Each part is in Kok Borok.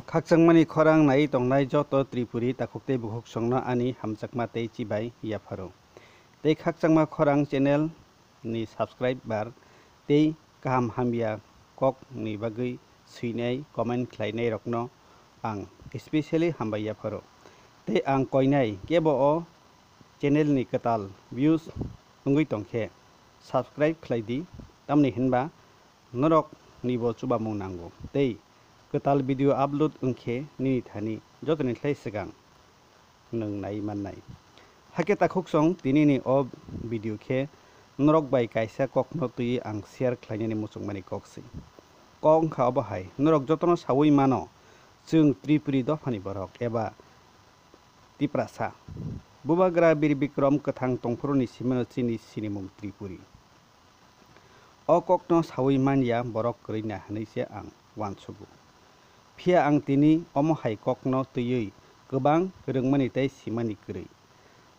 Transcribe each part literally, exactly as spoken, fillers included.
Khakchangmani khorang nai tongnai joto Tripuri takhuk tei bukhuk songno ani hamjakma tei chibai yapharo. Tei khakchangma khorang channel ni subscriber tei kaham hamya kok ni bagwi swinai comment khlainai rokno ang specially hambai yapharo. Tei ang koinai kebo o channel ni kwtal views wngwi tongkhe subscribe khlai di, tamni hinba norok nibo chubamung nango tei kwtal video upload wngkhe nini thani jotoni khlai swkang nwng nai mannai. Hakhe takhuk song tini ni o video khe norok bai kaisa kok no twiwi ang share khlainani muchungmani kok se. Kok wngkha obo hai, norok jotono sawi mano, chwng Tripuri dophani borok eba Tiprasa. Bubagra Bir Bikram kwthang tongphuru ni simino chini sinimung Tripuri. O kokno sawi manya borok kwrwi na hwnwi se ang uansugo. Phiya ang tini omo hai kokno twiwi kwbang rwngmani tei simani kwrwi.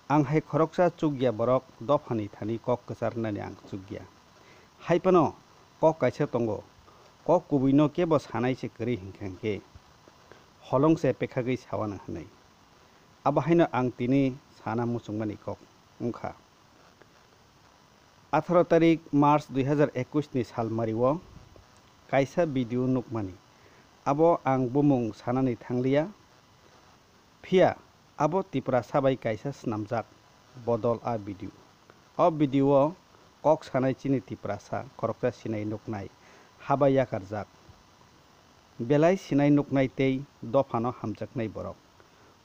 Ang hai khoroksa chukya borok dophani thani kok kwcharnani ang chukya. Hai phano kok kaisa tongo, kok kubuino kebo sanai se kwrwi hinkha hinkhe holong se pekhagwi sawana hwnwi. Abo haino ang tini sana muchungmani kok wngkha. Atharo tarik March dui hazar ekush ni salmari o kaisa video nukmani. Abo ang bumung sanani thangliya. Phiya abo Tiprasa bai kaisa snamjak bodol a video. O video o kok sanai chini Tiprasa khoroksa sinai nuknai, haba yakarjak. Belai sinai nuknai tei dophano hamjaknai borok.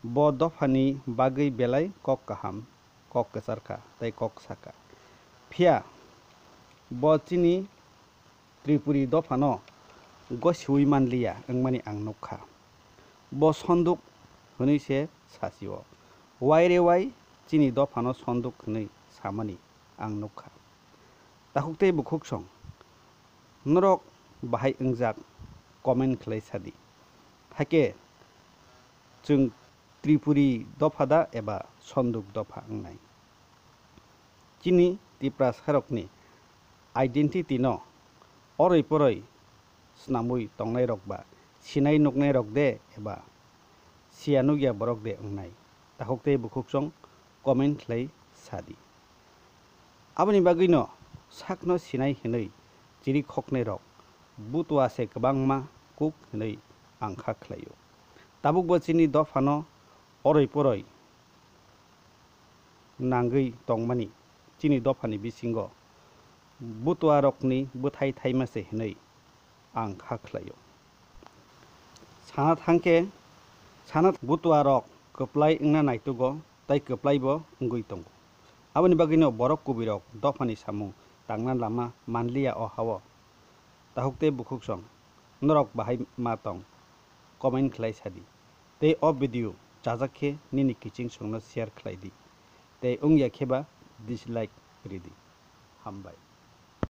Bo dophani bagwi belai kok kaham, kok kwcharkha tei kok sakha. Phiya bo chini Tripuri dophano gosiwi manliya wngmani ang nukha. Bo sonduk hwnwi se sasio. Wai re wai chini dophano sonduk hwnwi samani ang nukha. Takhuk tei bukhuk song, norok bahai wngjak comment khlai sadi. Hakhe chwng Tripuri dopha da eba sonduk dopha wngnai? Chini Tiprasarokni identity no oroi poroi snamwi tongnairok ba sinai nuknairok de eba siya nukya borok de wngnai? Takhuk tei bukhuk song comment khlai sadi. Aboni bagwino sakno sinai hwnwi chiri khoknairok butua se kwbangma kuk hwnwi ang kha khlaio. Tabukbo chini dophano oroi poroi nangwi tongmani chini dophani bisingo butuarokni bwthai thaima se hwnwi ang kha khlaio. Sana thangkhe, sana butuarok kwplai wngna naitugo tei kwplaibo wngwi tongo. Aboni bagwino borok kubirok dophani samung tangna lama manliya o hao. Takhuk tei bukhuk song, norok bahai ma tong? Comment khlai sadi. Tei o video chajak khe nini kiching songno share khlai di. Tei wngya khe ba dislike ridi. Hambai.